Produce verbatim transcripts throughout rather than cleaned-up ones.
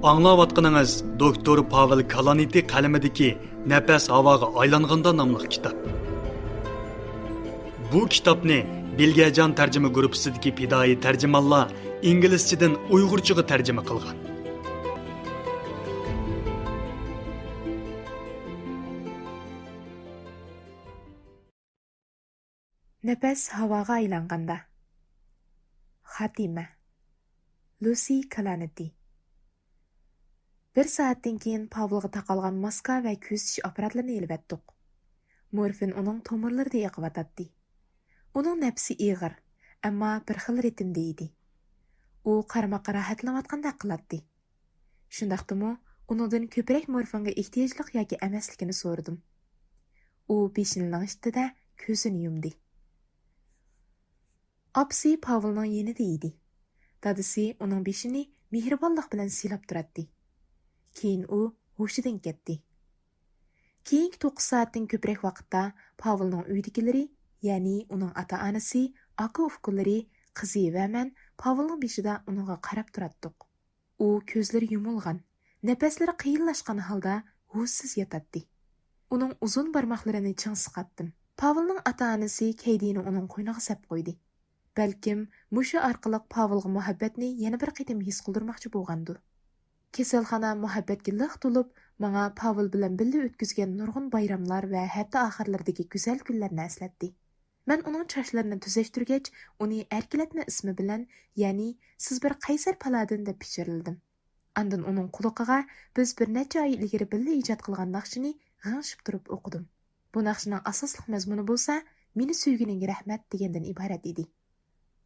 ئاڭلاۋاتقىنىڭىز دوكتور پاۋېل كالانىتى قەلىمىدىكى نەپەس ھاۋاغا ئايلانغاندا ناملىق كىتاب. بۇ كىتابنى بىلگەجان تەرجىمە گۇرۇپپىسىدىكى پىدائىي تەرجىمانلار ئىنگلىزچىدىن ئۇيغۇرچىغا تەرجىمە قىلغان. نەپەس ھاۋاغا ئايلانغاندا. خاتىمە. لۇسى كالانېتى. بىر سائەتتىن كېيىن پاۋلغا تاقالغان ماسكا ۋە كۆزىتىش ئاپپاراتلىرىنى ئېلىۋەتتۇق. مورفىن ئۇنىڭ تومۇرلىرىدا ئېقىۋاتاتتى. ئۇنىڭ نەپسى ئېغىر، ئەمما بىر خىل رىتىمدە ئىدى. ئۇ قارىماققا راھەتلىنىۋاتقاندەك قىلاتتى. شۇنداقتىمۇ ئۇنىڭدىن كۆپرەك مورفىنغا ئېھتىياجلىق ياكى ئەمەسلىكىنى سورىدىم. ئۇ بېشىنى لىڭشىتتى-دە، كۆزىنى يۇمدى. ئاپىسى پاۋلنىڭ يېنىدا ئىدى. دادىسى ئۇنىڭ بېشىنى مېھرىبانلىق بىلەن سىيلاپ تۇراتتى. كېيىن ئۇ ھوشىدىن كەتتى. كېيىنكى توققۇز سائەتتىن كۆپرەك ۋاقىتتا پاۋلنىڭ ئۆيىدىكىلىرى، يەنى ئۇنىڭ ئاتا-ئانىسى، ئاكا-ئۇكىلىرى، قىزى ۋە مەن پاۋلنىڭ بېشىدا ئۇنىڭغا قاراپ تۇراتتۇق. ئۇ كۆزلىرى يۇمۇلغان، نەپەسلىرى قىيىنلاشقان ھالدا ھوشسىز ياتاتتى. ئۇنىڭ ئۇزۇن بارماقلىرىنى چىڭ سىقاتتىم. پاۋلنىڭ ئاتا-ئانىسى كەيدىنى ئۇنىڭ قوينىغا سەپ قويدى. بەلكىم مۇشۇ ئارقىلىق پاۋلغا مۇھەببەتنى يەنە بىر قېتىم ھېس قىلدۇرماقچى بولغاندۇ. كېسەلخانا مۇھەببەتكە لىق تولۇپ، ماڭا پاۋل بىلەن بىللە ئۆتكۈزگەن نۇرغۇن بايراملار ۋە ھەپتە ئاخىرلىرىدىكى گۈزەل كۈنلەرنى ئەسلەتتى. مەن ئۇنىڭ چاچلىرىنى تۈزەشتۈرگەچ، ئۇنى ئەركىلەتمە ئىسمى بىلەن، يەنى «سىز بىر قەيسەر پالادىن» دەپ پىچىرلىدىم. ئاندىن ئۇنىڭ قۇلىقىغا بىز بىر نەچچە ئاي ئىلگىرى بىللە ئىجاد قىلغان ناخشىنى غىڭشىپ تۇرۇپ ئوقۇدۇم. بۇ ناخشىنىڭ ئاساسلىق مەزمۇنى بولسا «مېنى سۆيگىنىڭگە رەھمەت» دېگەندىن ئىبارەت ئىدى.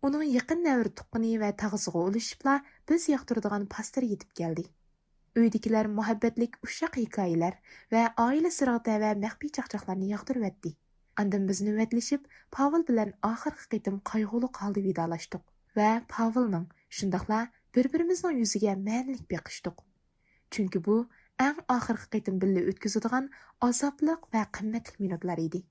ئۇنىڭ يېقىن نەۋرە تۇغقىنى ۋە تاغىسىغا ئۇلىشىپلا بىز ياقتۇرىدىغان پاستېر يېتىپ كەلدى. ئۆيدىكىلەر مۇھەببەتلىك ئۇششاق ھېكايىلەر ۋە ئائىلە سىرىغا تەۋە مەخپىي چاقچاقلارنى ياغدۇرۇۋەتتى. ئاندىن بىز نۆۋەتلىشىپ، پاۋل بىلەن ئاخىرقى قېتىم قايغۇلۇق ھالدا ۋىدالاشتۇق ۋە پاۋلنىڭ، شۇنداقلا بىر-بىرىمىزنىڭ يۈزىگە مەنىلىك بېقىشتۇق. چۈنكى بۇ ئەڭ ئاخىرقى قېتىم بىللە ئۆتكۈزىدىغان ئازابلىق ۋە قىممەتلىك مىنۇتلار ئىدى.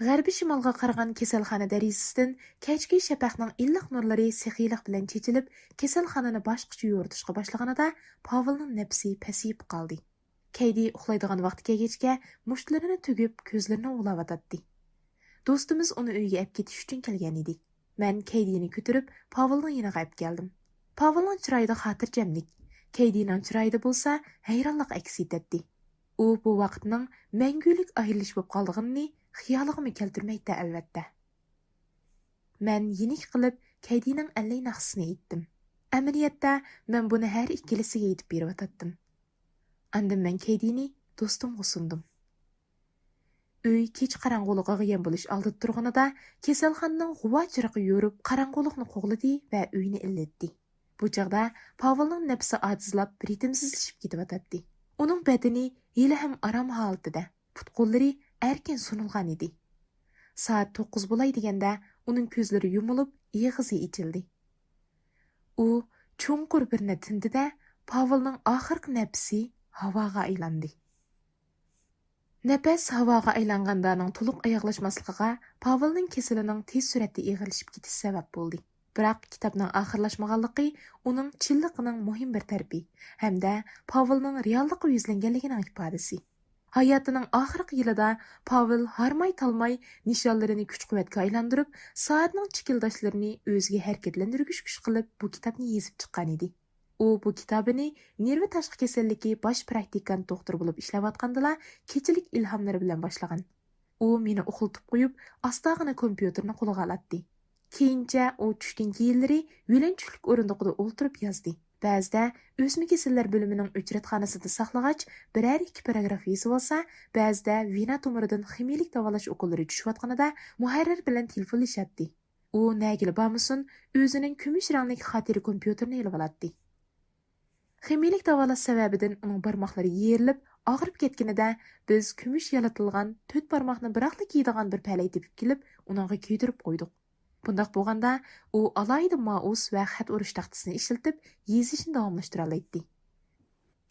غەربىي شىمالغا قارىغان كېسەلخانا دېرىزىسىدىن كەچكى شەپەقنىڭ ئىللىق نۇرلىرى سېخىيلىق بىلەن چېچىلىپ، كېسەلخانىنى باشقىچە يورۇتۇشقا باشلىغىنىدا، پاۋلنىڭ نەپسى پەسىيىپ قالدى. كەيدى ئۇخلايدىغان ۋاقتى كەلگەچكە، مۇشتلىرىنى تۈگۈپ، كۆزلىرىنى ئۇۋىلاۋاتاتتى. دوستىمىز ئۇنى ئۆيىگە ئەپ كېتىش ئۈچۈن كەلگەنىدى. مەن كەيدىنى كۆتۈرۈپ، پاۋلنىڭ يېنىغا ئەپ كەلدىم. پاۋلنىڭ چىرايىدا خاتىرجەملىك، كەيدىنىڭ چىرايىدا بولسا ھەيرانلىق ئەكس ئېتەتتى. ئۇ بۇ ۋاقىتنىڭ مەڭگۈلۈك ئايرىلىش بولۇپ قالىدىغىنىنى خىيالىغىمۇ كەلتۈرمەيتتى، ئەلۋەتتە. مەن يېنىك قىلىپ، كەيدىنىڭ ئەللەي ناخشىسىنى ئېيتتىم. ئەمەلىيەتتە، مەن بۇنى ھەر ئىككىلىسىگە ئېيتىپ بېرىۋاتاتتىم. ئاندىن مەن كەيدىنى دوستۇمغا سۇندۇم. ئۆي كېچە قاراڭغۇلۇقىغا يەم بولۇش ئالدىدا تۇرغىنىدا، كېسەلخانىنىڭ غۇۋا چىرىقى يورۇپ، قاراڭغۇلۇقنى قوغلىدى ۋە ئۆينى ئىللىتتى. بۇ چاغدا پاۋلنىڭ نەپسى ئاجىزلاپ، رىتىمسىزلىشىپ كېتىۋاتاتتى. ئۇنىڭ بەدىنى ھېلىھەم ئارام ھالىتىدە، پۇت-قوللىرى ئەركىن سۇنۇلغان ئىدى. سائەت توققۇز بولاي دېگەندە، ئۇنىڭ كۆزلىرى يۇمۇلۇپ، ئېغىزى ئېچىلدى. ئۇ چوڭقۇر بىرنى تىندى-دە، پاۋلنىڭ ئاخىرقى نەپىسى ھاۋاغا ئايلاندى. نەپەس ھاۋاغا ئايلانغاندانىڭ تولۇق ئاياغلاشماسلىقىغا پاۋلنىڭ كېسىلىنىڭ تېز سۈرئەتتە ئېغىرلىشىپ كېتىشى سەۋەب بولدى. بىراق، كىتابنىڭ ئاخىرلاشمىغانلىقى ئۇنىڭ چىنلىقىنىڭ مۇھىم بىر تەرىپى ھەمدە پاۋلنىڭ رېئاللىققا يۈزلەنگەنلىكىنىڭ ئىپادىسى. ھاياتىنىڭ ئاخىرقى يىلىدا پاۋل ھارماي-تالماي نىشانلىرىنى كۈچ-قۇۋۋەتكە ئايلاندۇرۇپ، سائەتنىڭ چىكىلداشلىرىنى ئۆزىگە ھەرىكەتلەندۈرگۈچ كۈچ قىلىپ، بۇ كىتابنى يېزىپ چىققانىدى. ئۇ بۇ كىتابىنى نېرۋا تاشقى كېسەللىكى باش پراكتىكانت دوختۇرى بولۇپ ئىشلەۋاتقاندىلا، كېچىلىك ئىلھاملىرى بىلەن باشلىغان. ئۇ مېنى ئۇخلىتىپ قويۇپ، ئاستاغىنا كومپيۇتېرنى قولىغا ئالاتتى. كېيىنچە ئۇ چۈشتىن كېيىنلىرى يۆلەنچۈكلۈك ئورۇندۇقىدا ئولتۇرۇپ يازدى. بەزىدە ئۆسمە كېسەللەر بۆلۈمىنىڭ ئۆچرەتخانىسىدا ساقلىغاچ، بىرەر ئىككى پاراگراف يېزىۋالسا، بەزىدە ۋېنا تومۇرىدىن خىمىيىلىك داۋالاش ئوكۇللىرى چۈشۈۋاتقىنىدا مۇھەررىر بىلەن تېلېفونلىشاتتى. ئۇ نەگىلا بارمىسۇن، ئۆزىنىڭ كۈمۈش رەڭلىك خاتىرە كومپيۇتېرىنى ئېلىۋالاتتى. خىمىيىلىك داۋالاش سەۋەبىدىن ئۇنىڭ بارماقلىرى يېرىلىپ، ئاغرىپ كەتكىنىدە، بىز كۈمۈش يالىتىلغان تۆت بارماقنى بىراقلا كىيىدىغان بىر پەلەي تېپىپ كېلىپ، ئۇنىڭغا كىيدۈرۈپ قويدۇق. بۇنداق بولغاندا، ئۇ ئالاھىدە مائۇس ۋە خەت ئۇرۇش تاختىسىنى ئىشلىتىپ، يېزىشنى داۋاملاشتۇرالايتتى.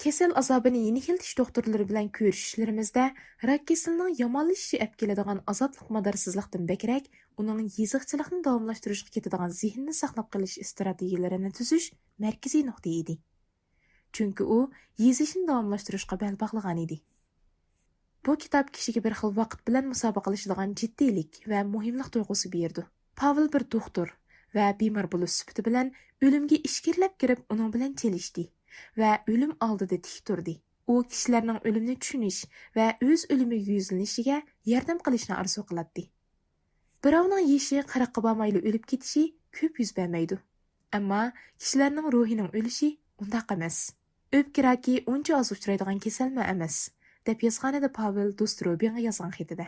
كېسەل ئازابىنى يېنىكلىتىش دوختۇرلىرى بىلەن كۆرۈشۈشلىرىمىزدە، راك كېسىلىنىڭ يامانلىشىشى ئەپ كېلىدىغان ئازابلىق مادارسىزلىقتىن بەكرەك، ئۇنىڭ يېزىقچىلىقنى داۋاملاشتۇرۇشقا كېتىدىغان زېھىننى ساقلاپ قېلىش ئىستراتېگىيەلىرىنى تۈزۈش مەركىزىي نۇقتا ئىدى. چۈنكى ئۇ يېزىشنى داۋاملاشتۇرۇشقا بەل باغلىغان ئىدى. بۇ كىتاب كىشىگە بىر خىل ۋاقىت بىلەن مۇسابىقىلىشىدىغان جىددىيلىك ۋە مۇھىملىق تۇيغۇسى بېرىدۇ. پاۋېل بىر دوختۇر ۋە بىمار بولۇش سۈپىتى بىلەن ئۆلۈمگە ئىچكىرىلەپ كىرىپ، ئۇنىڭ بىلەن چېلىشتى ۋە ئۆلۈم ئالدىدا تىك تۇردى. ئۇ كىشىلەرنىڭ ئۆلۈمنى چۈشىنىش ۋە ئۆز ئۆلۈمىگە يۈزلىنىشىگە ياردەم قىلىشنى ئارزۇ قىلاتتى. بىراۋنىڭ يېشى قىرىققا بارمايلا ئۆلۈپ كېتىشى كۆپ يۈز بەرمەيدۇ. ئەمما كىشىلەرنىڭ روھىنىڭ ئۆلۈشى ئۇنداق ئەمەس. ئۆپكە راكى ئۇنچە ئاز ئۇچرايدىغان كېسەلمۇ ئەمەس، دەپ يازغانىدى پاۋېل دوستى روبىنغا يازغان خېتىدە.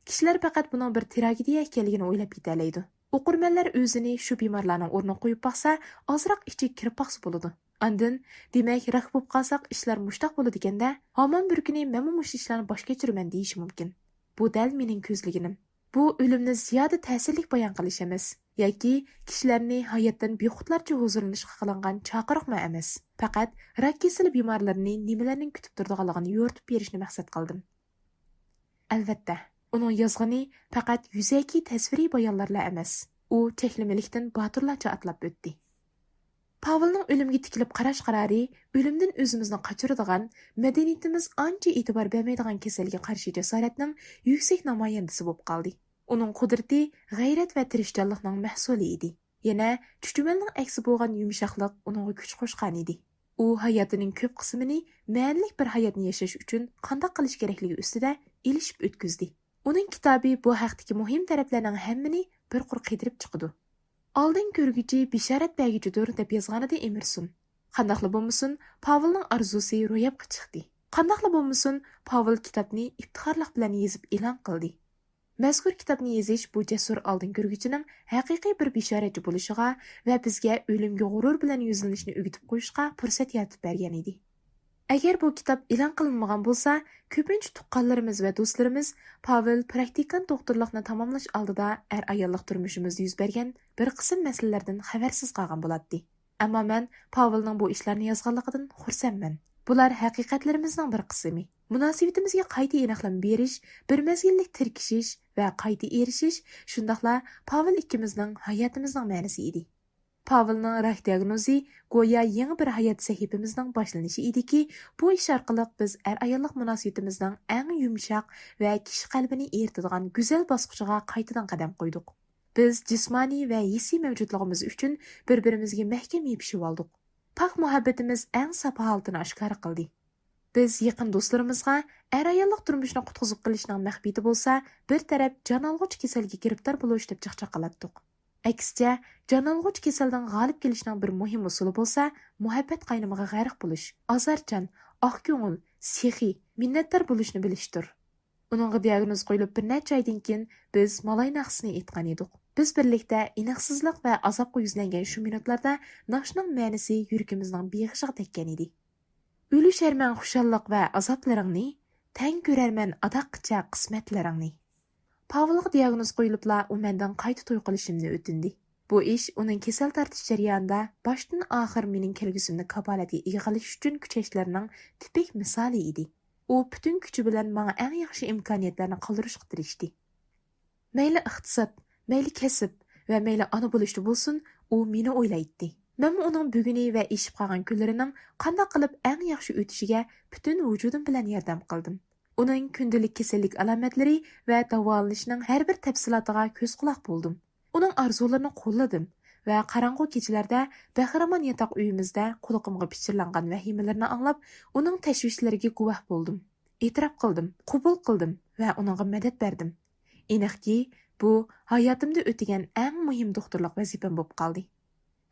كىشىلەر پەقەت بۇنىڭ بىر تىراگېدىيە ئىكەنلىكىنى ئويلاپ يېتەلەيدۇ. ئوقۇرمەنلەر ئۆزىنى شۇ بىمارلارنىڭ ئورنىغا قويۇپ باقسا، ئازراق ئىچىگە كىرىپ باقسا بولىدۇ. ئاندىن، دېمەك، راك بولۇپ قالساق ئىشلار مۇشتاق بولىدىكەن-دە، ھامان بىر كۈنى مەنمۇ مۇشۇ ئىشلارنى باش كەچۈرىمەن دېيىشى مۇمكىن. بۇ دەل مېنىڭ كۆزلىگىنىم. بۇ ئۆلۈمنى زىيادە تەسىرلىك بايان قىلىش ئەمەس ياكى كىشىلەرنى ھاياتتىن بىخۇدلارچە ھۇزۇرلىنىشقا قىلىنغان چاقىرىقمۇ ئەمەس. پەقەت راك كېسىلى بىمارلىرىنى نېمىلەرنىڭ كۈتۈپ تۇرىدىغانلىقىنى يورۇتۇپ بېرىشنى مەقسەت قىلدىم. ئەلۋەتتە، ئۇنىڭ يازغىنى پەقەت يۈزەكى تەسۋىرىي بايانلارلا ئەمەس. ئۇ چەكلىمىلىكتىن باتۇرلارچە ئاتلاپ ئۆتتى. پاۋېلنىڭ ئۆلۈمگە تىكىلىپ قاراش قارارى ئۆلۈمدىن ئۆزىمىزنى قاچۇرىدىغان، مەدەنىيىتىمىز ئانچە ئېتىبار بەرمەيدىغان كېسەلگە قارشى جاسارەتنىڭ يۈكسەك نامايەندىسى بولۇپ قالدى. ئۇنىڭ قۇدرىتى غەيرەت ۋە تىرىشچانلىقنىڭ مەھسۇلى ئىدى. يەنە چۈچۈمەلنىڭ ئەكسى بولغان يۇمشاقلىق ئۇنىڭغا كۈچ قوشقان ئىدى. ئۇ ھاياتىنىڭ كۆپ قىسمىنى مەنىلىك بىر ھاياتنى ياشاش ئۈچۈن قانداق قىلىش كېرەكلىكى ئۈستىدە ئېلىشىپ ئۆتكۈزدى. ئۇنىڭ كىتابى بۇ ھەقتىكى مۇھىم تەرەپلەرنىڭ ھەممىنى بىر قۇر قىدىرىپ چىقىدۇ. ئالدىن كۆرگۈچى بېشارەت بەرگۈچىدۇر، دەپ يازغانىدى ئېمېرسون. قانداقلا بولمىسۇن، پاۋېلنىڭ ئارزۇسى روياپقا چىقتى. قانداقلا بولمىسۇن، پاۋېل كىتابنى ئىپتىخارلىق بىلەن يېزىپ ئېلان قىلدى. مەزكۇر كىتابنى يېزىش بۇ جەسۇر ئالدىن كۆرگۈچىنىڭ ھەقىقىي بىر بېشارەتچى بولۇشىغا ۋە بىزگە ئۆلۈمگە غۇرۇر بىلەن يۈزلىنىشنى ئۆگىتىپ قويۇشقا پۇرسەت يارىتىپ بەرگەن ئىدى. ئەگەر بۇ كىتاب ئېلان قىلىنمىغان بولسا، كۆپىنچە تۇغقانلىرىمىز ۋە دوستلىرىمىز پاۋېل پراكتىكانت دوختۇرلۇقنى تاماملاش ئالدىدا ئەر-ئاياللىق تۇرمۇشىمىزدا يۈز بەرگەن بىر قىسىم مەسىلىلەردىن خەۋەرسىز قالغان بولاتتى. ئەمما مەن پاۋېلنىڭ بۇ ئىشلارنى يازغانلىقىدىن خۇرسەنمەن. بۇلار ھەقىقەتلىرىمىزنىڭ بىر قىسمى. مۇناسىۋىتىمىزگە قايتا ئېنىقلىما بېرىش، بىر مەزگىللىك تىركىشىش ۋە قايتا ئېرىشىش، شۇنداقلا پاۋېل ئىككىمىزنىڭ ھاياتىمىزنىڭ مەنىسى ئىدى. پاۋېلنىڭ راك دىئاگنوزى گويا يېڭى بىر ھايات سەھىپىمىزنىڭ باشلىنىشى ئىدىكى، بۇ ئىش ئارقىلىق بىز ئەر-ئاياللىق مۇناسىۋىتىمىزنىڭ ئەڭ يۇمشاق ۋە كىشى قەلبىنى ئېرىتىدىغان گۈزەل باسقۇچىغا قايتىدىن قەدەم قويدۇق. بىز جىسمانىي ۋە ھېسسىي مەۋجۇتلۇقىمىز ئۈچۈن بىر-بىرىمىزگە مەھكەم يېپىشىۋالدۇق. پاك مۇھەببىتىمىز ئەڭ ساپ ھالىتىنى ئاشكارا قىلدى. بىز يېقىن دوستلىرىمىزغا ئەر-ئاياللىق تۇرمۇشنى قۇتقۇزۇپ قېلىشنىڭ مەخپىيىتى بولسا بىر تەرەپ جان ئالغۇچ كېسەلگە گىرىپتار بولۇش دەپ چاقچاق قىلاتتۇق. ئەكسىچە، جان ئالغۇچ كېسەلدىن غالىب كېلىشنىڭ بىر مۇھىم ئۇسۇلى بولسا مۇھەببەت قاينىمىغا غەرق بولۇش، ئازارچان، ئاق كۆڭۈل، سېخىي، مىننەتدار بولۇشنى بىلىشتۇر. ئۇنىڭغا دىئاگنوز قويۇلۇپ بىر نەچچە ئايدىن كېيىن بىز مالاي ناخشىسىنى ئېيتقان ئىدۇق. بىز بىرلىكتە ئېنىقسىزلىق ۋە ئازابقا يۈزلەنگەن شۇ مىنۇتلاردا ناخشىنىڭ مەنىسى يۈرىكىمىزنىڭ بېغىشىغا تەگكەن ئىدى. ئۆلۈشەرمەن خۇشاللىق ۋە ئازابلىرىڭنى، تەڭ كۆرەرمەن ئاداققىچە قىسمەتلىرىڭنى. پاۋېلغا دىئاگنوز قويۇلۇپلا ئۇ مەندىن قايتا توي قىلىشىمنى ئۆتۈندى. بۇ ئىش ئۇنىڭ كېسەل تارتىش جەريانىدا باشتىن ئاخىر مېنىڭ كەلگۈسۈمنى كاپالەتكە ئىگە قىلىش ئۈچۈن كۈچەشلىرىنىڭ تىپىك مىسالى ئىدى. ئۇ پۈتۈن كۈچى بىلەن ماڭا ئەڭ ياخشى ئىمكانىيەتلەرنى قالدۇرۇشقا تىرىشتى. مەيلى ئىقتىساد، مەيلى كەسىپ ۋە مەيلى ئانا بولۇشتا بولسۇن، ئۇ مېنى ئويلايتتى. مەنمۇ ئۇنىڭ بۈگۈنى ۋە ئېشىپ قالغان كۈنلىرىنىڭ قانداق قىلىپ ئەڭ ياخشى ئۆتۈشىگە پۈتۈن ۋۇجۇدۇم بىلەن ياردەم قىلدىم. ئۇنىڭ كۈندىلىك كېسەللىك ئالامەتلىرى ۋە داۋالىنىشىنىڭ ھەر بىر تەپسىلاتىغا كۆز قۇلاق بولدۇم. ئۇنىڭ ئارزۇلىرىنى قوللىدىم ۋە قاراڭغۇ كېچىلەردە بەخىرامان ياتاق ئۆيىمىزدە قۇلىقىمغا پىچىرلانغان ۋەھىمىلىرىنى ئاڭلاپ، ئۇنىڭ تەشۋىشلىرىگە گۇۋاھ بولدۇم. ئېتىراپ قىلدىم، قوبۇل قىلدىم ۋە ئۇنىڭغا مەدەت بەردىم. ئېنىقكى، بۇ ھاياتىمدا ئۆتىگەن ئەڭ مۇھىم دوختۇرلۇق ۋەزىپەم بولۇپ قالدى.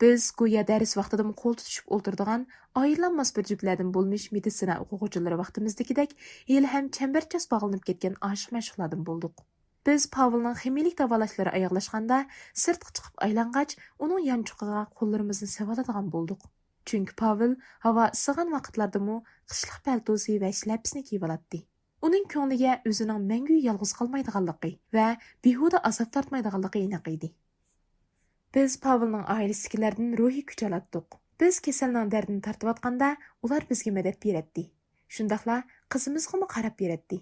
بىز گويا دەرس ۋاقتىدىمۇ قول تۇتۇشۇپ ئولتۇرىدىغان ئايرىلالماس بىر جۈپلەردىن بولمىش مېدىتسىنا ئوقۇغۇچىلىرى ۋاقتىمىزدىكىدەك ھېلىھەم چەمبەرچاس باغلىنىپ كەتكەن ئاشىق-مەشۇقلاردىن بولدۇق. بىز پاۋېلنىڭ خىمىيىلىك داۋالاشلىرى ئاياغلاشقاندا، سىرتقا چىقىپ ئايلانغاچ، ئۇنىڭ يانچۇقىغا قوللىرىمىزنى سېلىۋالىدىغان بولدۇق. چۈنكى پاۋېل ھاۋا ئىسسىغان ۋاقىتلاردىمۇ قىشلىق پەلتوسى ۋە شىلەپىسىنى كىيىۋالاتتى. ئۇنىڭ كۆڭلىگە ئۆزىنىڭ مەڭگۈ يالغۇز قالمايدىغانلىقى ۋە بىھۇدە ئازاب تارتمايدىغانلىقى ئېنىق ئىدى. بىز پاۋېلنىڭ ئائىلىسىدىكىلەردىن روھىي كۈچ ئالاتتۇق. بىز كېسەلنىڭ دەردىنى تارتىۋاتقاندا، ئۇلار بىزگە مەدەت بېرەتتى. شۇنداقلا قىزىمىزغىمۇ قاراپ بېرەتتى.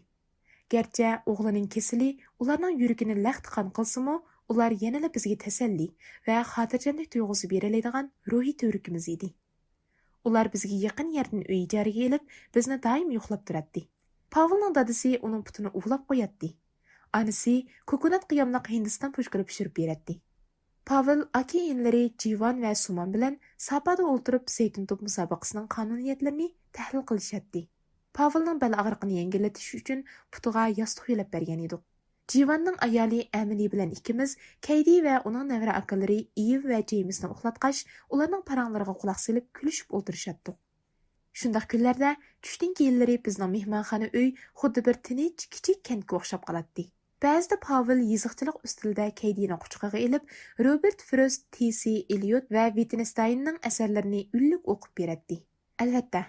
گەرچە ئوغلىنىڭ كېسىلى ئۇلارنىڭ يۈرىكىنى لەختە-قان قىلسىمۇ، ئۇلار يەنىلا بىزگە تەسەللى ۋە خاتىرجەملىك تۇيغۇسى بېرەلەيدىغان روھىي تۈۋرۈكىمىز ئىدى. ئۇلار بىزگە يېقىن يەردىن ئۆي ئىجارىگە ئېلىپ، بىزنى دائىم يوقلاپ تۇراتتى. پاۋېلنىڭ دادىسى ئۇنىڭ پۇتىنى ئۇۋىلاپ قوياتتى. ئانىسى كوكونات قىياملىق ھىندىستان پوشكىلى پىشۇرۇپ بېرەتتى. پاۋېل ئاكا-ئىنىلىرى جىۋان ۋە سۇمان بىلەن ساپادا ئولتۇرۇپ زەيتۇن توپ مۇسابىقىسىنىڭ قانۇنىيەتلىرىنى تەھلىل قىلىشاتتى. پاۋېلنىڭ بەل ئاغرىقىنى يەڭگىللىتىش ئۈچۈن پۇتىغا ياستۇق يۆلەپ بەرگەن ئىدۇق. جىۋاننىڭ ئايالى ئەمىلى بىلەن ئىككىمىز كەيدى ۋە ئۇنىڭ نەۋرە ئاكىلىرى ئىيىۋ ۋە جېيمىسنى ئۇخلاتقاچ، ئۇلارنىڭ پاراڭلىرىغا قۇلاق سېلىپ كۈلۈشۈپ ئولتۇرۇشاتتۇق. شۇنداق كۈنلەردە چۈشتىن كېيىنلىرى بىزنىڭ مېھمانخانا ئۆي خۇددى بىر تىنچ، كىچىك كەنتكە ئوخشاپ قالاتتى. بەزىدە پاۋېل يېزىقچىلىق ئۈستىلىدە كەيدىنى قۇچىقىغا ئېلىپ، روبېرت فروست، تى سى ئېليوت ۋە ۋىتنستايننىڭ ئەسەرلىرىنى ئۈنلۈك ئوقۇپ بېرەتتى. ئەلۋەتتە،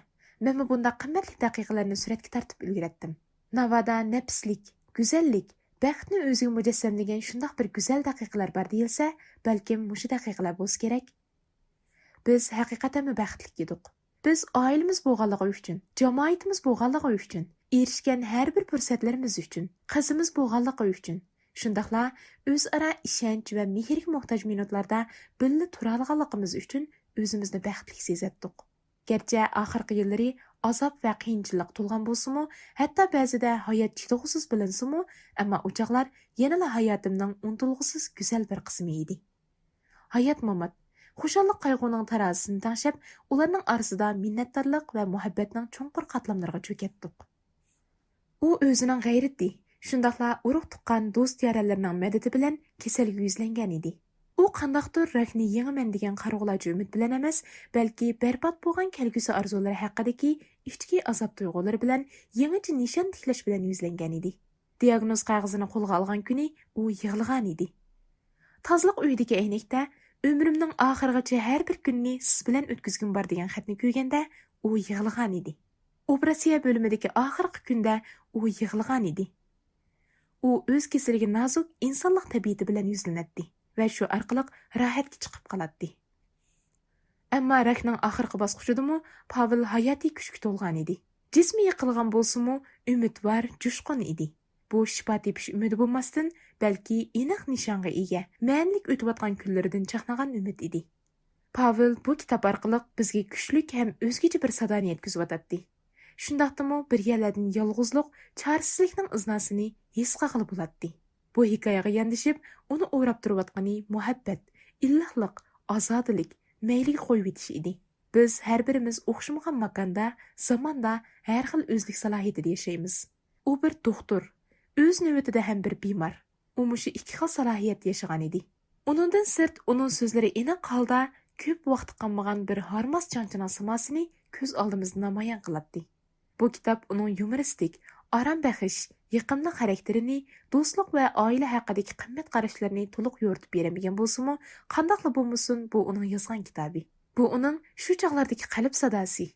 مەنمۇ بۇنداق قىممەتلىك دەقىقىلەرنى سۈرەتكە تارتىپ ئۈلگۈرەتتىم. ناۋادا نەپىسلىك، گۈزەللىك، بەختنى ئۆزىگە مۇجەسسەملىگەن شۇنداق بىر گۈزەل دەقىقىلەر بار دېيىلسە، بەلكىم مۇشۇ دەقىقىلەر بولسا كېرەك. بىز ھەقىقەتەنمۇ بەختلىك ئىدۇق. بىز ئائىلىمىز بولغانلىقى ئۈچۈن، جامائىتىمىز بولغانلىقى ئۈچۈن، ئېرىشكەن ھەر بىر پۇرسەتلىرىمىز ئۈچۈن، قىزىمىز بولغانلىقى ئۈچۈن، شۇنداقلا ئۆزئارا ئىشەنچ ۋە مېھىرگە موھتاج مىنۇتلاردا بىللە تۇرالىغانلىقىمىز ئۈچۈن ئۆزىمىزنى بەختلىك سېزەتتۇق. گەرچە ئاخىرقى يىللىرى ئازاب ۋە قىيىنچىلىق تولغان بولسىمۇ، ھەتتا بەزىدە ھايات چىدىغۇسىز بىلىنسىمۇ، ئەمما ئۇ چاغلار يەنىلا ھاياتىمنىڭ ئۇنتۇلغۇسىز گۈزەل بىر قىسمى ئىدى. ھايات-مامات، خۇشاللىق-قايغۇنىڭ تارازىسىنى تەڭشەپ، ئۇلارنىڭ ئارىسىدا مىننەتدارلىق ۋە مۇھەببەتنىڭ چوڭقۇر قاتلاملىرىغا چۆكەتتۇق. ئۇ ئۆزىنىڭ غەيرىتى، شۇنداقلا ئۇرۇق-تۇغقان، دوست-يارەنلىرىنىن مەدىتى بىلەن كېسەلگە يۈزلەنگەن ئىدى. ئۇ قانداقتۇر راكنى يېڭىمەن دېگەن قارىغۇلارچە ئۈمىد بىلەن ئەمەس، بەلكى بەربات بولغان كەلگۈسى ئارزۇلىرى ھەققىدىكى ئىچكى ئازاب تۇيغۇلىرى بىلەن يېڭىچە نىشان تىكلەش بىلەن يۈزلەنگەن ئىدى. دىياگنوز قەغىزىنى قولىغا ئالغان كۈنى ئۇ يىغلىغان ئىدى. تازىلىق ئۆيىدىكى ئەينەكتە «ئۆمرۈمنىڭ ئاخىرىغىچە ھەر بىر كۈننى سىز بىلەن ئۆتكۈزگۈم بار» دېگەن خەتنى كۆرگەندە ئۇ يىغلىغان ئىدى. ئوپېراتسىيە بۆلۈمىدىكى ئاخىرقى كۈندە ئۇ يىغلىغان ئىدى. ئۇ ئۆز كېسىلىگە نازۇك ئىنسانلىق تەبىئىتى بىلەن يۈزلىنەتتى ۋە شۇ ئارقىلىق راھەتكە چىقىپ قالاتتى. ئەمما راكنىڭ ئاخىرقى باسقۇچىدىمۇ پاۋېل ھاياتىي كۈچكە تولغان ئىدى. جىسمى يىقىلغان بولسىمۇ، ئۈمىد بار، جۇشقۇن ئىدى. بۇ شىپا تېپىش ئۈمىدى بولماستىن، بەلكى ئېنىق نىشانغا ئىگە، مەنىلىك ئۆتۈۋاتقان كۈنلىرىدىن چاقنىغان ئۈمىد ئىدى. پاۋېل بۇ كىتاب ئارقىلىق بىزگە كۈچلۈك ھەم ئۆزگىچە بىر سادانى يەتكۈزۈۋاتاتتى. شۇنداقتىمۇ بىر يەرلەردىن يالغۇزلۇق، چارىسىزلىكنىڭ ئىزناسىنى ھېس قىلغىلى بولاتتى. بۇ ھېكايىغا ياندىشىپ، ئۇنى ئوراپ تۇرۇۋاتقىنى مۇھەببەت، ئىللىقلىق، ئازادىلىك، مەيلىگە قويۇۋېتىش ئىدى. بىز ھەر بىرىمىز ئوخشىمىغان ماكاندا، زاماندا، ھەر خىل ئۆزلۈك سالاھىيىتىدە ياشايمىز. ئۇ بىر دوختۇر، ئۆز نۆۋىتىدە ھەم بىر بىمار. ئۇ مۇشۇ ئىككى خىل سالاھىيەتتە ياشىغان ئىدى. ئۇنىڭدىن سىرت، ئۇنىڭ سۆزلىرى ئېنىق ھالدا كۆپ ۋاقىت قالمىغان بىر ھارماس چاڭچىنىڭ سىماسىنى كۆز ئالدىمىزدا نامايان قىلاتتى. بۇ كىتاب ئۇنىڭ يۇمۇرىستىك، ئارام بەخش، يېقىملىق خاراكتېرىنى، دوستلۇق ۋە ئائىلە ھەققىدىكى قىممەت قاراشلىرىنى تولۇق يورۇتۇپ بېرەلمىگەن بولسىمۇ، قانداقلا بولمىسۇن، بۇ ئۇنىڭ يازغان كىتابى. بۇ ئۇنىڭ شۇ چاغلاردىكى قەلب ساداسى.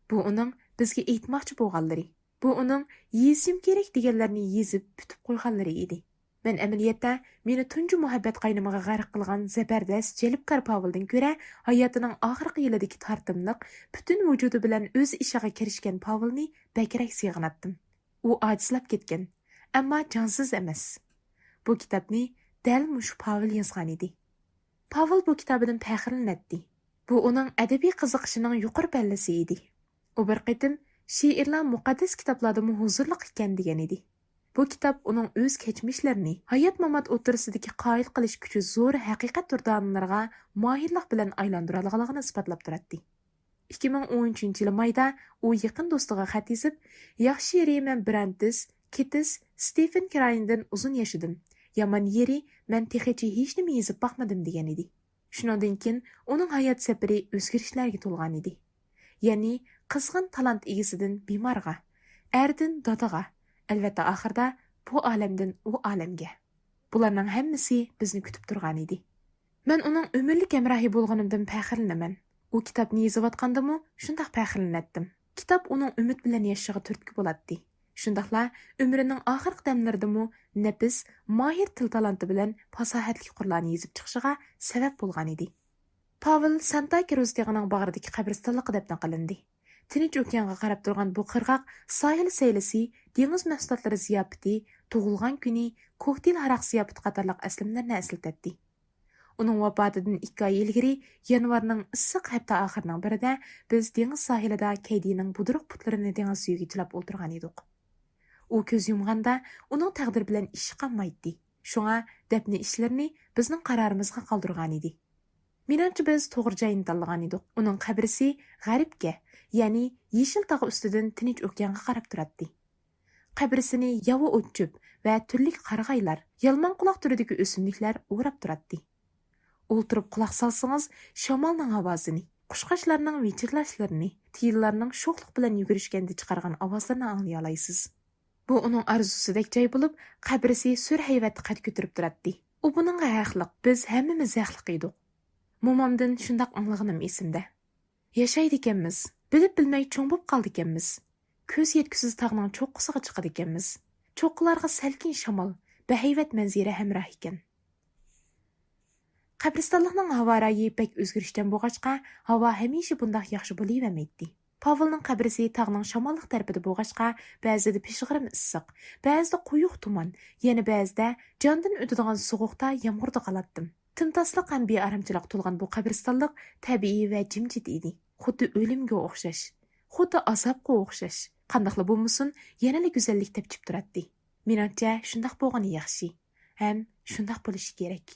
بۇ ئۇنىڭ بىزگە ئېيتماقچى بولغانلىرى. بۇ ئۇنىڭ يېزىشىم كېرەك دېگەنلەرنى يېزىپ پۈتۈپ قويغانلىرى ئىدى. مەن ئەمەلىيەتتە مېنى تۇنجى مۇھەببەت قاينىمىغا غەرق قىلغان زەبەردەست، جەلپكار پاۋېلدىن كۆرە، ھاياتىنىڭ ئاخىرقى يىلىدىكى تارتىملىق، پۈتۈن ۋۇجۇدى بىلەن ئۆز ئىشىغا كىرىشكەن پاۋېلنى بەكرەك سېغىناتتىم. ئۇ ئاجىزلاپ كەتكەن، ئەمما جانسىز ئەمەس. بۇ كىتابنى دەل مۇشۇ پاۋېل يازغان ئىدى. پاۋېل بۇ كىتابىدىن پەخىرلىنەتتى. بۇ ئۇنىڭ ئەدەبىي قىزىقىشىنىڭ يۇقىرى پەللىسى ئىدى. ئۇ بىر قېتىم «شېئىرلار مۇقەددەس كىتابلاردىمۇ ھۇزۇرلۇق ئىكەن» دېگەن ئىدى. بۇ كىتاب ئۇنىڭ ئۆز كەچمىشلىرىنى، ھايات-مامات ئوتتۇرىسىدىكى قايىل قىلىش كۈچى زور ھەقىقەت دۇردانىلىرىغا ماھىرلىق بىلەن ئايلاندۇرالىغانلىقىنى ئىسپاتلاپ تۇراتتى. ئىككى مىڭ ئون ئۈچىنچى يىلى مايدا ئۇ يېقىن دوستىغا خەت يېزىپ، «ياخشى يېرى، مەن برانتس، كېتس، ستېفېن كرايندىن ئۇزۇن ياشىدىم. يامان يېرى، مەن تېخىچە ھېچنېمە يېزىپ باقمىدىم» دېگەن ئىدى. شۇنىڭدىن كېيىن ئۇنىڭ ھايات سەپىرى ئۆزگىرىشلەرگە تولغان ئىدى. يەنى قىزغىن تالانت ئىگىسىدىن بىمارغا، ئەردىن دادىغا، ئەلۋەتتە ئاخىرىدا بۇ ئالەمدىن ئۇ ئالەمگە. بۇلارنىڭ ھەممىسى بىزنى كۈتۈپ تۇرغان ئىدى. مەن ئۇنىڭ ئۆمۈرلۈك ھەمراھى بولغىنىمدىن پەخىرلىنىمەن. ئۇ كىتابنى يېزىۋاتقاندىمۇ شۇنداق پەخىرلىنەتتىم. كىتاب ئۇنىڭ ئۈمىد بىلەن ياشىشىغا تۈرتكە بولاتتى. شۇنداقلا ئۆمرىنىڭ ئاخىرقى دەملىرىدىمۇ نەپىس، ماھىر تىل تالانتى بىلەن پاساھەتلىك قۇرلارنى يېزىپ چىقىشىغا سەۋەب بولغان ئىدى. پاۋېل سانتا كروز تېغىنىڭ باغرىدىكى قەبرىستانلىققا دەپنە قىلىندى. تىنچ ئوكيانغا قاراپ تۇرغان بۇ قىرغاق ساھىل سەيلىسى، دېڭىز مەھسۇلاتلىرى زىياپىتى، تۇغۇلغان كۈنى، كوكتېيل ھاراق زىياپىتى قاتارلىق ئەسلىمىلەرنى ئەسلىتەتتى. ئۇنىڭ ۋاپاتىدىن ئىككى ئاي ئىلگىرى، يانۋارنىڭ ئىسسىق ھەپتە ئاخىرىنىڭ بىرىدە بىز دېڭىز ساھىلىدا كەيدىنىڭ بۇدرۇق پۇتلىرىنى دېڭىز سۈيىگە چىلاپ ئولتۇرغان ئىدۇق. ئۇ كۆز يۇمغاندا ئۇنىڭ تەقدىرى بىلەن ئىشى قالمايتتى. شۇڭا دەپنە ئىشلىرىنى بىزنىڭ قارارىمىزغا قالدۇرغانىدى. مېنىڭچە بىز توغرا جاينى تاللىغانىدۇق. ئۇنىڭ قەبرىسى غەربكە، يەنى يېشىل تاغ ئۈستىدىن تىنچ ئوكيانغا قاراپ تۇراتتى. قەبرىسىنى ياۋا ئوت-چۆپ ۋە تۈرلۈك قارىغايلار، يالماڭقۇلاق تۈرىدىكى ئۆسۈملۈكلەر ئوراپ تۇراتتى. ئولتۇرۇپ قۇلاق سالسىڭىز، شامالنىڭ ئاۋازىنى، قۇشقاچلارنىڭ ۋىچىرلاشلىرىنى، تىيىنلارنىڭ شوخلۇق بىلەن يۈگۈرۈشكەندە چىقارغان ئاۋازلىرىنى ئاڭلىيالايسىز. بۇ ئۇنىڭ ئارزۇسىدەك جاي بولۇپ، قەبرىسى سۈر ھەيۋەتتە قەد كۆتۈرۈپ تۇراتتى. ئۇ بۇنىڭغا ھەقلىق، بىز ھەممىمىز ھەقلىق ئىدۇق. مومامدىن شۇنداق ئاڭلىغىنىم ئېسىمدە. ياشايدىكەنمىز، بىلىپ بىلمەي چوڭ بوپ قالدىكەنمىز. كۆز يەتكۈسىز تاغنىڭ چوققىسىغا چىقىدىكەنمىز. چوققىلارغا سەلكىن شامال، بەھەيۋەت مەنزىرە ھەمراھ ئىكەن. قەبرىستانلىقنىڭ ھاۋا رايى بەك ئۆزگىرىشچان بولغاچقا، ھاۋا ھەمىشە بۇنداق ياخشى بولۇۋەرمەيتتى. پاۋىلنىڭ قەبرىسى تاغنىڭ شاماللىق تەرىپىدە بولغاچقا، بەزىدە پىژغىرىم ئىسسىق، بەزىدە قويۇق تۇمان، يەنە بەزىدە جاندىن ئۆتىدىغان سوغۇقتا يامغۇردا قالاتتىم. تىمتاسلىق ھەم بىئارامچىلىققا تولغان بۇ قەبرىستانلىق تەبىئىي ۋە جىمجىت ئىدى. خۇددى ئۆلۈمگە ئوخشاش، خۇددى ئازابقا ئوخشاش. قانداقلا بولمىسۇن، يەنىلا گۈزەللىك تەپچىپ تۇراتتى. مېنىڭچە، شۇنداق بولغىنى ياخشى. ھەم شۇنداق بولۇشى كېرەك.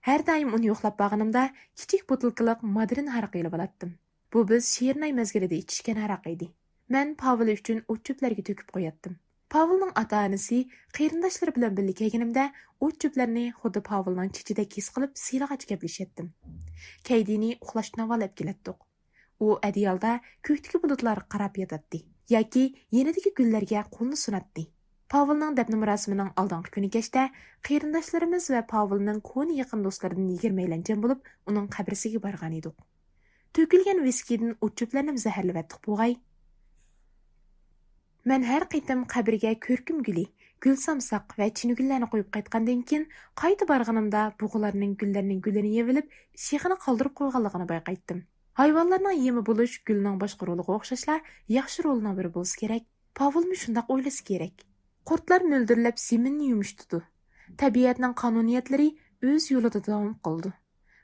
ھەر دائىم ئۇنى يوقلاپ بارغىنىمدا، كىچىك بوتۇلكىلىق مادرىن ھارىقى ئېلىۋالاتتىم. بۇ بىز شېرىن ئاي مەزگىلىدە ئىچىشكەن ھارىقى ئىدى. مەن پاۋىل ئۈچۈن ئوت-چۆپلەرگە تۆكۈپ قوياتتىم. پاۋىلنىڭ ئاتا-ئانىسى، قېرىنداشلىرى بىلەن بىللە كەلگىنىمدە، ئوت-چۆپلەرنى خۇددى پاۋىلنىڭ چېچىدەك ھېس قىلىپ، سىيلىغاچ گەپلىشەتتىم. كەيدىنى ئۇخلاشقا ناۋالا ئەپ كېلەتتۇق. ئۇ ئەدىيالدا كۆكتىكى بۇلۇتلارغا قاراپ ياتاتتى ياكى يېنىدىكى گۈللەرگە قولىنى سۇناتتى. پاۋىلنىڭ دەپنە مۇراسىمىنىڭ ئالدىنقى كۈنى كەچتە قېرىنداشلىرىمىز ۋە پاۋىلنىڭ كونا يېقىن دوستلىرىدىن يىگىرمەيلەن جەم بولۇپ، ئۇنىڭ قەبرىسىگە بارغانىدۇق. تۆكۈلگەن ۋىسكىدىن ئوت-چۆپلەرنىمۇ زەھەرلىۋەتتۇق بوغاي. مەن ھەر قېتىم قەبرىگە كۆركۈم گۈلى، گۈل سامساق ۋە چىنىگۈللەرنى قويۇپ قايتقاندىن كېيىن، قايتا بارغىنىمدا بۇغىلارنىڭ گۈللەرنىڭ گۈلىنى يېۋىلىپ، شېخىنى قالدۇرۇپ قويغانلىقىنى بايقايتتىم. ھايۋانلارنىڭ يېمى بولۇش گۈلنىڭ باشقا رولىغا ئوخشاشلا ياخشى رولىنىڭ بىرى بولسا كېرەك. پاۋىلمۇ شۇنداق ئويلىسا كېرەك. قۇرتلار مۆلدۈرلەپ زېمىننى يۇمشىتىدۇ. تەبىئەتنىڭ قانۇنىيەتلىرى ئۆز يولىدا داۋام قىلىدۇ.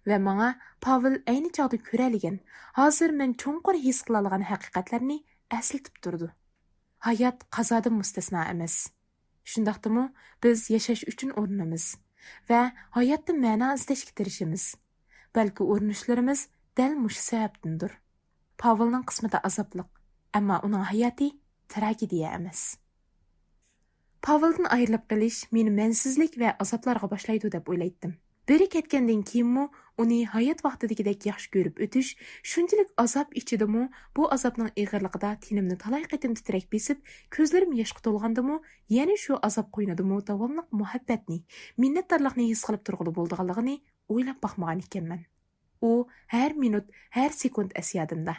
ۋە ماڭا پاۋىل ئەينى چاغدا كۆرەلىگەن، ھازىر مەن چوڭقۇر ھېس قىلالىغان ھەقىقەتلەرنى ئەسلىتىپ تۇرىدۇ. ھايات قازادىن مۇستەسنا ئەمەس. شۇنداقتىمۇ بىز ياشاش ئۈچۈن ئۇرۇنىمىز ۋە ھاياتتا مەنا ئىزدەشكە تىرىشىمىز. بەلكى ئۇرۇنۇشلىرىمىز دەل مۇشۇ سەۋەبتىندۇر. پاۋىلنىڭ قىسمىتى ئازابلىق، ئەمما ئۇنىڭ ھاياتى تراگېدىيە ئەمەس. پاۋىلدىن ئايرىلىپ قېلىش مېنى مەنىسىزلىك ۋە ئازابلارغا باشلايدۇ دەپ ئويلايتتىم. بىرى كەتكەندىن كېيىنمۇ ئۇنى ھايات ۋاقتىدىكىدەك ياخشى كۆرۈپ ئۆتۈش، شۇنچىلىك ئازاب ئىچىدىمۇ بۇ ئازابنىڭ ئېغىرلىقىدا تېنىمنى تالاي قېتىم تىترەك بېسىپ، كۆزلىرىم ياشقا تولغاندىمۇ، يەنە شۇ ئازاب قوينىدىمۇ داۋاملىق مۇھەببەتنى، مىننەتدارلىقنى ھېس قىلىپ تۇرغىلى بولىدىغانلىقىنى ئويلاپ باقمىغان ئىكەنمەن. ئۇ ھەر مىنۇت، ھەر سېكۇنت ئەس يادىمدا.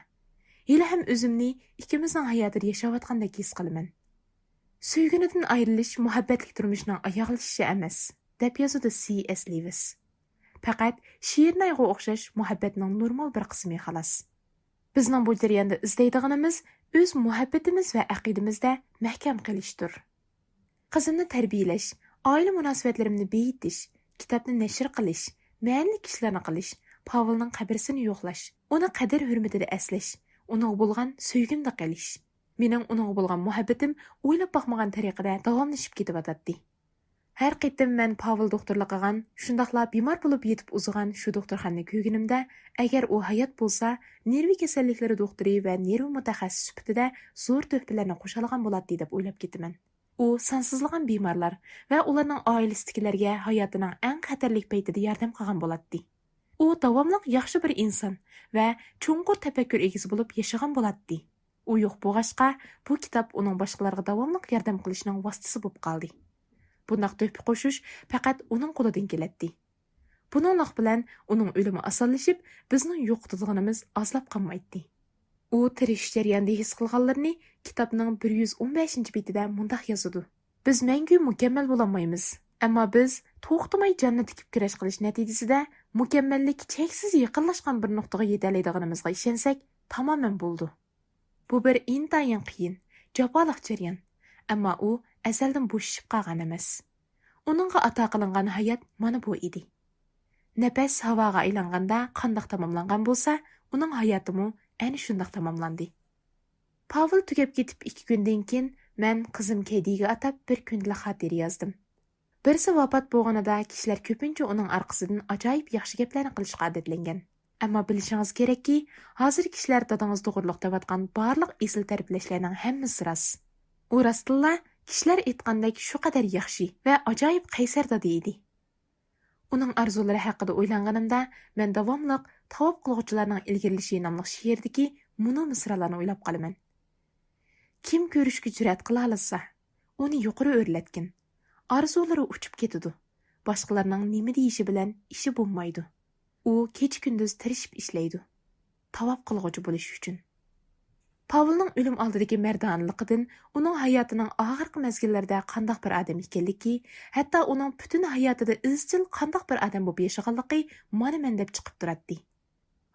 ھېلىھەم ئۆزۈمنى ئىككىمىزنىڭ ھاياتىدا ياشاۋاتقاندەك ھېس قىلىمەن. سۆيگىنىدىن ئايرىلىش مۇھەببەتلىك تۇرمۇشنىڭ ئاياغلىشىشى ئەمەس، دەپ يازىدۇ سى ئېس لېۋىس. پەقەت شېرىن ئايغا ئوخشاش مۇھەببەتنىڭ نورمال بىر قىسمى خالاس. بىزنىڭ بۇ جەرياندا ئىزدەيدىغىنىمىز ئۆز مۇھەببىتىمىز ۋە ئەقىدىمىزدە مەھكەم قېلىشتۇر. قىزىمنى تەربىيەلەش، ئائىلە مۇناسىۋەتلىرىمنى بېيىتىش، كىتابنى نەشر قىلىش، مەنىلىك ئىشلارنى قىلىش، پاۋىلنىڭ قەبرىسىنى يوقلاش، ئۇنى قەدىر-ھۆرمىتىدە ئەسلەش، ئۇنىڭغا بولغان سۆيگۈمدە قېلىش. مېنىڭ ئۇنىڭغا بولغان مۇھەببىتىم ئويلاپ باقمىغان تەرىقىدە داۋاملىشىپ كېتىۋاتاتتى. ھەر قېتىم مەن پاۋىل دوختۇرلۇق قىلغان، شۇنداقلا بىمار بولۇپ يېتىپ ئۇزىغان شۇ دوختۇرخانىنى كۆرگىنىمدە، ئەگەر ئۇ ھايات بولسا، نېرۋا كېسەللىكلىرى دوختۇرى ۋە نېرۋا مۇتەخەسسىسى سۈپىتىدە زور تۆھپىلەرنى قوشالىغان بولاتتى دەپ ئويلاپ كېتىمەن. ئۇ سانسىزلىغان بىمارلار ۋە ئۇلارنىڭ ئائىلىسىدىكىلەرگە ھاياتىنىڭ ئەڭ خەتەرلىك پەيتىدە ياردەم قىلغان بولاتتى. ئۇ داۋاملىق ياخشى بىر ئىنسان ۋە چوڭقۇر تەپەككۇر ئىگىسى بولۇپ ياشىغان بولاتتى. ئۇ يوق بولغاچقا، بۇ كىتاب ئۇنىڭ باشقىلارغا داۋاملىق ياردەم قىلىشىنىڭ ۋاسىتىسى بولۇپ قالدى. بۇنداق تۆھپە قوشۇش پەقەت ئۇنىڭ قولىدىن كېلەتتى. بۇنىڭلىق بىلەن ئۇنىڭ ئۆلۈمى ئاسانلىشىپ، بىزنىڭ يوقىتىدىغىنىمىز ئازلاپ قالمايتتى. ئۇ تىرىشىش جەريانىدا ھېس قىلغانلىرىنى كىتابنىڭ بىر يۈز ئون بەشىنچى بېتىدە مۇنداق يازىدۇ: «بىز مەڭگۈ مۇكەممەل بولالمايمىز، ئەمما بىز توختىماي جاننى تىكىپ كۈرەش قىلىش نەتىجىسىدە مۇكەممەللىك چەكسىز يېقىنلاشقان بىر نۇقتىغا يېتەلەيدىغىنىمىزغا ئىشەنسەك، تامامەن بولىدۇ.» بۇ بىر ئىنتايىن قىيىن، جاپالىق جەريان، ئەمما ئۇ ئەزەلدىن بوشىشىپ قالغان ئەمەس. ئۇنىڭغا ئاتا قىلىنغان ھايات مانا بۇ ئىدى. نەپەس ھاۋاغا ئايلانغاندا قانداق تاماملانغان بولسا، ئۇنىڭ ھاياتىمۇ ئەنە شۇنداق تاماملاندى. پاۋېل تۈگەپ كېتىپ ئىككى كۈندىن كېيىن، مەن قىزىم كەيدىگە ئاتاپ بىر كۈندىلىك خاتىرە يازدىم. بىرسى ۋاپات بولغىنىدا كىشىلەر كۆپىنچە ئۇنىڭ ئارقىسىدىن ئاجايىپ ياخشى گەپلەرنى قىلىشقا ئادەتلەنگەن. ئەمما بىلىشىڭىز كېرەككى، ھازىر كىشىلەر دادىڭىز توغرىلىق دەۋاتقان بارلىق ئېسىل تەرىپلەشلەرنىڭ ھەممىسى راست. ئۇ راستتىنلا كىشىلەر ئېيتقاندەك شۇ قەدەر ياخشى ۋە ئاجايىپ قەيسەر دادا ئىدى. ئۇنىڭ ئارزۇلىرى ھەققىدە ئويلانغىنىمدا، مەن داۋاملىق تاۋاپ قىلغۇچىلارنىڭ ئىلگىرىلىشى ناملىق شېئىردىكى مۇنۇ مىسرالارنى ئويلاپ قالىمەن. كىم كۆرۈشكە جۈرئەت قىلالىسا، ئۇنى يۇقىرى ئۆرلەتكىن. ئارزۇلىرى ئۇچۇپ كېتىدۇ. باشقىلارنىڭ نېمە دېيىشى بىلەن ئىشى بولمايدۇ. ئۇ كېچە-كۈندۈز تىرىشىپ ئىشلەيدۇ. تاۋاپ قىلغۇچى بولۇش ئۈچۈن. پاۋېلنىڭ ئۆلۈم ئالدىدىكى مەردانىلىقىدىن، ئۇنىڭ ھاياتىنىڭ ئاخىرقى مەزگىللىرىدە قانداق بىر ئادەم ئىكەنلىكى، ھەتتا ئۇنىڭ پۈتۈن ھاياتىدا ئىزچىل قانداق بىر ئادەم بولۇپ ياشىغانلىقى مانا مەن دەپ چىقىپ تۇراتتى.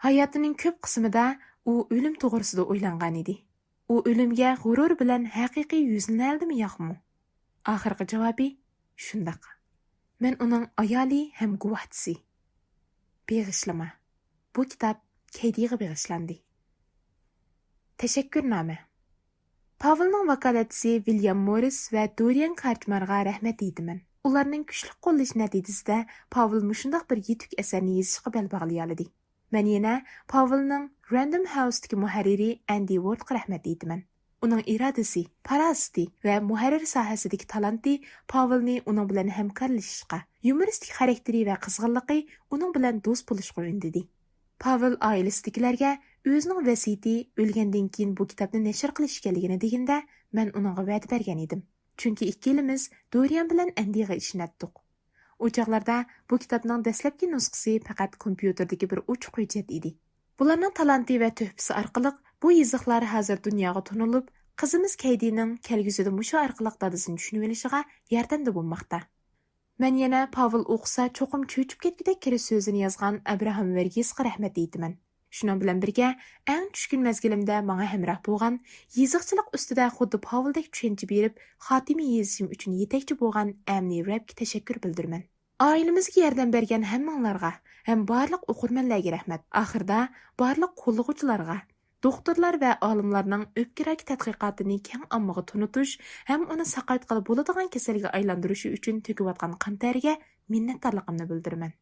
ھاياتىنىڭ كۆپ قىسمىدا ئۇ ئۆلۈم توغرىسىدا ئويلانغان ئىدى. ئۇ ئۆلۈمگە غۇرۇر بىلەن ھەقىقىي يۈزلىنەلىدىمۇ ياقمۇ؟ ئاخىرقى جاۋابى شۇنداق. مەن ئۇنىڭ ئايالى ھەم گۇۋاھچىسى. بېغىشلىما. بۇ كىتاب كەيدىغا بېغىشلاندى. تەشەككۈرنامە. پاۋېلنىڭ ۋاكالەتچىسى ۋىليام موررىس ۋە دورىيان كارچمارغا رەھمەت ئېيتىمەن. ئۇلارنىڭ كۈچلۈك قوللىشى نەتىجىسىدە پاۋېل مۇشۇنداق بىر يېتۈك ئەسەرنى يېزىشقا بەل باغلىيالىدى. مەن يەنە پاۋېلنىڭ راندوم ھاۋستىكى مۇھەررىرى ئەندى ۋوردقا رەھمەت ئېيتىمەن. ئۇنىڭ ئىرادىسى، پاراسىتى ۋە مۇھەررىر ساھەسىدىكى تالانتى پاۋېلنى ئۇنىڭ بىلەن ھەمكارلىشىشقا، يۇمۇرىستىك خاراكتېرى ۋە قىزغىنلىقى ئۇنىڭ بىلەن دوست بولۇشقا ئۈندىدى. پاۋېل ئائىلىسىدىكىلەرگە ئۆزىنىڭ ۋەسىيىتى ئۆلگەندىن كېيىن بۇ كىتابنى نەشر قىلىش ئىكەنلىكىنى دېگىنىدە، مەن ئۇنىڭغا ۋەدە بەرگەن ئىدىم. چۈنكى ئىككىلىمىز دورىيان بىلەن ئەندىغا ئىشىنەتتۇق. ئۇ چاغلاردا بۇ كىتابنىڭ دەسلەپكى نۇسخىسى پەقەت كومپيۇتېردىكى بىر ئوچۇق ھۆججەت ئىدى. بۇلارنىڭ تالانتى ۋە تۆھپىسى ئارقىلىق بۇ يېزىقلار ھازىر دۇنياغا تونۇلۇپ، قىزىمىز كەيدىنىڭ كەلگۈسىدە مۇشۇ ئارقىلىق دادىسىنى چۈشىنىۋېلىشىغا ياردەمدە بولماقتا. مەن يەنە پاۋېل ئوقۇسا چوقۇم چۆچۈپ كەتكۈدەك كىرىش سۆزىنى يازغان ئابراھام ۋېرگىسقا رەھمەت ئېيتىمەن. شۇنىڭ بىلەن بىرگە، ئەڭ چۈشكۈن مەزگىلىمدە ماڭا ھەمراھ بولغان، يېزىقچىلىق ئۈستىدە خۇددى پاۋېلدەك چۈشەنچە بېرىپ، خاتىمە يېزىشىم ئۈچۈن يېتەكچى بولغان ئەمنى رەبكە تەشەككۈر بىلدۈرىمەن. ئائىلىمىزگە ياردەم بەرگەن ھەممىڭلارغا ھەم بارلىق ئوقۇرمەنلەرگە رەھمەت. ئاخىرىدا بارلىق قوللىغۇچىلارغا، دوختۇرلار ۋە ئالىملارنىڭ ئۆپكە راكى تەتقىقاتىنى كەڭ ئاممىغا تونۇتۇش ھەم ئۇنى ساقايتقىلى بولىدىغان كېسەلگە ئايلاندۇرۇشى ئۈچۈن تۆكۈۋاتقان قان تەرىگە مىننەتدارلىقىمنى بىلدۈرىمەن.